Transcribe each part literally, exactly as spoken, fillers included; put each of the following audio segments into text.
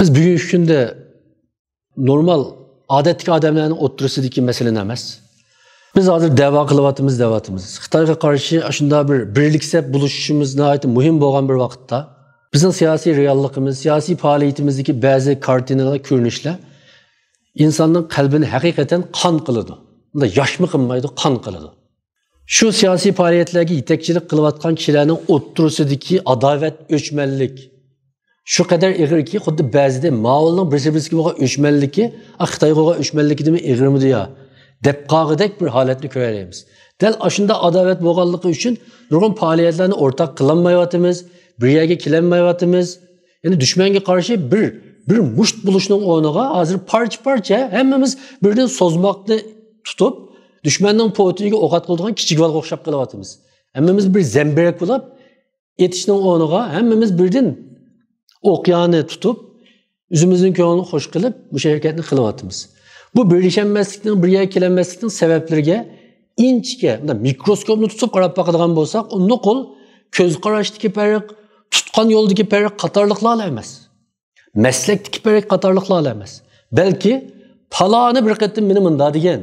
بىز بۈگۈنكى كۈندە نورمال، ئادەتتىكى ئادەملەرنىڭ ئوتتۇرىسىدىكى مەسىلىنى ئەمەس. بىز ھازىر دەۋا قىلىۋاتىمىز، دەۋاتىمىز. خىتايغا قارشى ئاشۇنداق بىر بىرلىكسەپ بولۇشۇشىمىز ناھايىتى مۇھىم بولغان بىر ۋاقىتتا، بىزنىڭ سىياسىي رېئاللىقىمىز، سىياسىي پائالىيىتىمىزدىكى بەزى كارتىنىلار، كۆرۈنۈشلەر ئىنساننىڭ قەلبىنى ھەقىقەتەن قان قىلىدۇ. ئۇندا ياشمۇ قىلمايدۇ، قان قىلىدۇ. شۇ سىياسىي پائالىيەتلەرگە يېتەكچىلىك قىلىۋاتقان كىشىلەرنىڭ ئوتتۇرىسىدىكى ئاداۋەت، ئۆچمەنلىك شۇ قەدەر ئېغىركى، خۇددى بەزىدە ماۋۇلنىڭ بىرسى-بىرسىگە بولغان ئۆچمەنلىكى، «ئا، خىتايغا بولغان ئۆچمەنلىكىدىنمۇ ئېغىرمىدۇ يا؟» دەپ قالغۇدەك بىر ھالەتنى كۆرەلەيمىز. دەل ئاشۇنداق ئاداۋەت بولغانلىقى ئۈچۈن نۇرغۇن پائالىيەتلەرنى ئورتاق قىلالمايۋاتىمىز، بىر يەرگە كېلەلمەيۋاتىمىز. يەنى دۈشمەنگە قارشى بىر، بىر مۇشت بولۇشنىڭ ئورنىغا ھازىر پارچە-پارچە ھەممىمىز بىردىن سوزماقنى تۇتۇپ، دۈشمەننىڭ پوتىنىگە ئوق ئاتقۇزىدىغان كىچىك بالىغا ئوخشاپ قېلىۋاتىمىز. ھەممىمىز بىر زەمبىرەك بولۇپ، ئېتىشنىڭ ئورنىغا ھەممىمىز بىردىن ئوقيانى تۇتۇپ، ئۆزىمىزنىڭ كۆڭلىنى خوش قىلىپ، مۇشۇ ھەرىكەتنى قىلىۋاتىمىز. بۇ بىرلىشەلمەسلىكنىڭ، بىر يەرگە كېلەلمەسلىكنىڭ سەۋەبلىرىگە ئىنچىكە، مۇنداق مىكروسكوپنى تۇتۇپ قاراپ باقىدىغان بولساق، ئۇ نوقۇل كۆز قاراشتىكى پەرق، تۇتقان يولدىكى پەرق قاتارلىقلارلا ئەمەس. مەسلەكتىكى پەرق قاتارلىقلارلا ئەمەس. بەلكى پالانى بىر قېتىم مېنى مۇنداق دېگەن،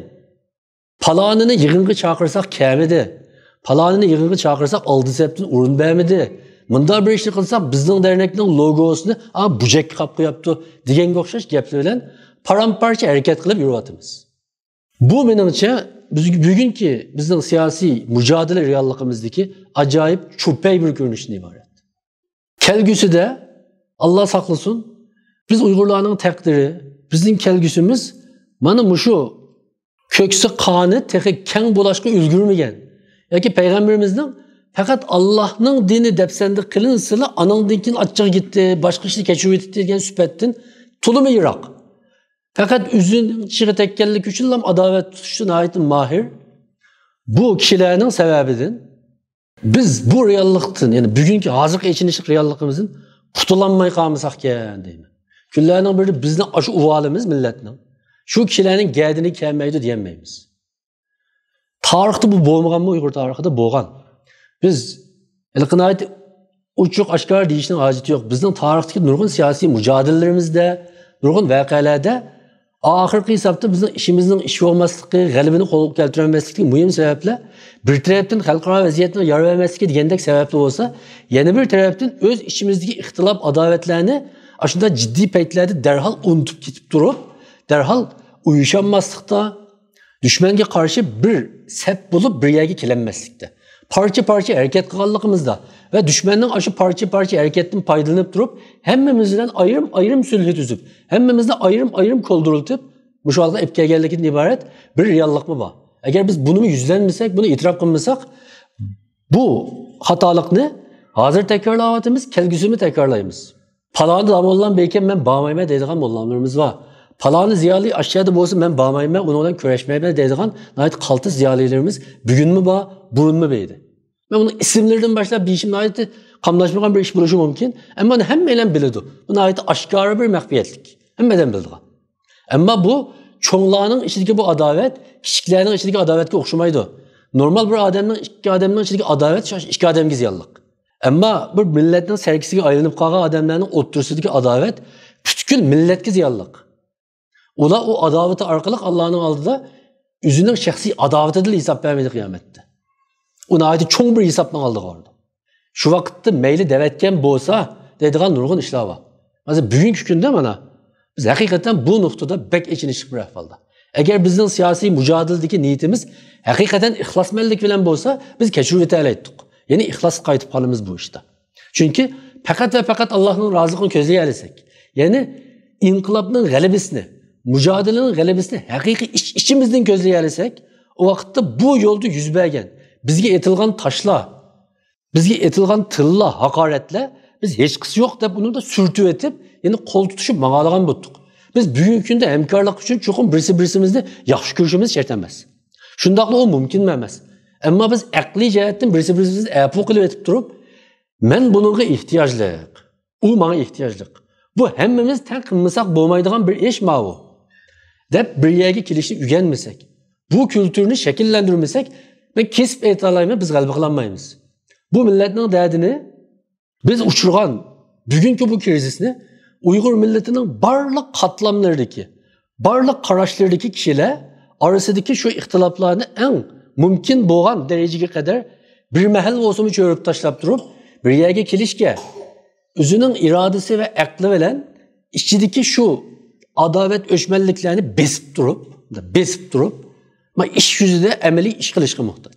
پالانىنى يىغىنغا چاقىرساق كەلمىدى، پالانىنى يىغىنغا چاقىرساق ئالدى سەپتىن ئورۇن بەرمىدى، مۇنداق بىر ئىشنى قىلساق بىزنىڭ دەرنەكنىڭ لوگوسىنى، ئا، بۇجەككە قاپ قوياپتۇ دېگەنگە ئوخشاش گەپلەر بىلەن پارام-پارچە ھەرىكەت قىلىپ يۈرۈۋاتىمىز. بۇ، مېنىڭچە، بىز، بۈگۈنكى بىزنىڭ سىياسىي مۇجادىلە رېئاللىقىمىزدىكى ئاجايىپ چۈپەي بىر كۆرۈنۈشتىن ئىبارەت. كەلگۈسىدە، ئاللا ساقلىسۇن، بىز ئۇيغۇرلارنىڭ تەقدىرى، بىزنىڭ كەلگۈسىمىز مانا مۇشۇ كۆكسى قانىت، تېخى كەڭ بۇلاشقا ئۈلگۈرمىگەن ياكى پەيغەمبىرىمىزنىڭ «پەقەت ئاللانىڭ دىنى دەپسەندە قىلىنسىلا، ئانىڭدىن كېيىن ئاچچىقى كېتتى، باشقا ئىشنى كەچۈرۈۋېتىپتۇ» دېگەن سۈپەتتىن تولىمۇ يىراق. پەقەت ئۆزىنىڭ چىشىغا تەگكەنلىكى ئۈچۈنلا ئاداۋەت تۇتۇشتا ناھايىتى ماھىر. بۇ كىشىلەرنىڭ سەۋەبىدىن بىز بۇ رېئاللىقتىن، يەنى بۈگۈنكى ھازىرقى ئېچىنىشلىق رېئاللىقىمىزدىن قۇتۇلالماي قالمىساقكەن دەيمەن. كۈنلەرنىڭ بىرىدە بىزنىڭ ئاشۇ ئۇۋالىمىز مىللەتنىڭ، شۇ كىشىلەرنىڭ گەدىنىگە كەلمەيدۇ دېيەلمەيمىز. تارىختا بۇ بولمىغانمۇ؟ ئۇيغۇر تارىخىدا بولغان. بىز ھېلىقى ناھايىتى ئوچۇق ئاشكارا دېيىشنىڭ ھاجىتى يوق. بىزنىڭ تارىختىكى نۇرغۇن سىياسىي مۇجادىلىلىرىمىزدە، نۇرغۇن ۋەقەلەردە ئاخىرقى ھېسابتا بىزنىڭ ئىشىمىزنىڭ ئىش بولماسلىقى، غەلىبىنى قولغا كەلتۈرەلمەسلىكتىكى مۇھىم سەۋەبلەر، بىر تەرەپتىن خەلقئارا ۋەزىيەتنىڭ يار بەرمەسلىكى دېگەندەك سەۋەبلەر بولسا، يەنە بىر تەرەپتىن ئۆز ئىچىمىزدىكى ئىختىلاپ، ئاداۋەتلەرنى ئاشۇنداق جىددىي پەيتلەردە دەرھال ئۇنتۇپ كېتىپ تۇرۇپ، دەرھال ئۇيۇشالماسلىقتا، دۈشمەنگە قارشى بىر سەپ بولۇپ بىر يەرگە كېلەلمەسلىكتە، پارچە-پارچە ھەرىكەت قىلغانلىقىمىزدا ۋە دۈشمەننىڭ ئاشۇ پارچە-پارچە ھەرىكەتتىن پايدىلىنىپ تۇرۇپ، ھەممىمىز بىلەن ئايرىم-ئايرىم سۈلھى تۈزۈپ، ھەممىمىزنى ئايرىم-ئايرىم كولدۇرۇلتىپ، مۇشۇ ھالغا ئېلىپ كەلگەنلىكىدىن ئىبارەت بىر رېئاللىقمۇ بار. ئەگەر بىز بۇنىمۇ يۈزلەنمىسەك، بۇنى ئېتىراپ قىلمىساق، بۇ خاتالىقنى ھازىر تەكرارلاۋاتىمىز، كەلگۈسىمۇ تەكرارلايمىز. پالانى داموللام بەركەن، مەن بارمايمەن دەيدىغان موللاملىرىمىز بار. پالانى زىيالىي ئاشۇ يەردە بولسا، مەن بارمايمەن، ئۇنىڭ بىلەن كۆرۈشمەيمەن دەيدىغان ناھايىتى قالتىس زىيالىيلىرىمىز بۈگۈنمۇ بار، بۇرۇنمۇ بار ئىدى. مەن ئۇنىڭ ئىسىملىرىدىن باشلاپ دېيىشىم ناھايىتى قاملاشمىغان بىر ئىش بولۇشى مۇمكىن، ئەمما ئۇنى ھەممەيلەن بىلىدۇ. بۇ ناھايىتى ئاشكارا بىر مەخپىيەتلىك، ھەممە ئادەم بىلىدىغان. ئەمما بۇ چوڭلارنىڭ ئىچىدىكى بۇ ئاداۋەت كىچىكلەرنىڭ ئىچىدىكى ئاداۋەتكە ئوخشىمايدۇ. نورمال بىر ئادەمنىڭ ئىككى ئادەمنىڭ ئىچىدىكى ئاداۋەت شۇ ئىككى ئادەمگە زىيانلىق. ئەمما بىر مىللەتنىڭ سەركىسىگە ئايلىنىپ قالغان ئادەملەرنىڭ ئوتتۇرىسىدىكى ئاداۋەت پۈتكۈل مىللەتكە زىيانلىق. ئۇلار ئۇ ئاداۋىتى ئارقىلىق ئاللانىڭ ئالدىدا ئۆزىنىڭ شەخسىي ئاداۋىتىدىن ھېساب بەرمەيدۇ قىيامەتتە. ئۇ ناھايىتى چوڭ بىر ھېسابنىڭ ئالدىغا بارىدۇ. شۇ ۋاقىتتا مەيلى دەۋەتكەن بولسا دەيدىغان نۇرغۇن ئىشلار بار. ھازىر بۈگۈنكى كۈندە مانا بىز ھەقىقەتەن بۇ نۇقتىدا بەك ئېچىنىشلىق بىر ئەھۋالدا. ئەگەر بىزنىڭ سىياسىي مۇجادىلىدىكى نىيىتىمىز ھەقىقەتەن ئىخلاسمەنلىك بىلەن بولسا، بىز كەچۈرۈۋېتەلەيتتۇق. يەنى ئىخلاسقا قايتىپ قالىمىز بۇ ئىشتا. چۈنكى پەقەت ۋە پەقەت ئاللانىڭ رازىلىقىنى كۆزلىيەلىسەك، يەنى ئىنقىلابنىڭ غەلىبىسىنى، مۇجادىلىنىڭ غەلىبىسىنى ھەقىقىي ئىچ-ئىچىمىزدىن كۆزلىيەلىسەك، ئۇ ۋاقىتتا بۇ يولدا يۈز بەرگەن، بىزگە ئېتىلغان تاشلار، بىزگە ئېتىلغان تىللا، ھاقارەتلەر، بىز ھېچقىسى يوق دەپ ئۇنى سۈرتۈۋېتىپ، يەنە قول تۇتۇشۇپ ماڭالىغان بولدۇق. بىز بۈگۈنكى كۈندە ھەمكارلىق ئۈچۈن چوقۇم بىرسى بىرسىمىزنى ياخشى كۆرۈشىمىز شەرت ئەمەس. شۇنداقلا ئۇ مۇمكىنمۇ ئەمەس. ئەمما بىز ئەقلىي جەھەتتىن بىرسى بىرسىمىزنى ئەپۇ قىلىۋېتىپ تۇرۇپ، «مەن بۇنىڭغا ئېھتىياجلىق، ئۇ ماڭا ئېھتىياجلىق. بۇ ھەممىمىز تەڭ قىلمىساق بولمايدىغان بىر ئىش ماۋۇ» دەپ بىر يەرگە كېلىشنى ئۆگەنمىسەك، بۇ كۈلتۈرنى شەكىللەندۈرمىسەك، مەن كېسىپ ئېيتالايمەن، بىز غەلىبە قىلالمايمىز. بۇ مىللەتنىڭ دەردىنى، بىز ئۇچرىغان بۈگۈنكى بۇ كىرىزىسنى ئۇيغۇر مىللىتىنىڭ بارلىق قاتلاملىرىدىكى، بارلىق قاراشلىرىدىكى كىشىلەر ئارىسىدىكى شۇ ئىختىلاپلارنى ئەڭ مۇمكىن بولغان دەرىجىگە قەدەر بىر مەھەل بولسىمۇ چۆرۈپ تاشلاپ تۇرۇپ، بىر يەرگە كېلىشكە، ئۆزىنىڭ ئىرادىسى ۋە ئەقلى بىلەن ئىچىدىكى شۇ ئاداۋەت، ئۆچمەنلىكلەرنى بېسىپ تۇرۇپ، بېسىپ تۇرۇپ، ما، ئىش يۈزىدە ئەمەلىي ئىش قىلىشقا موھتاج.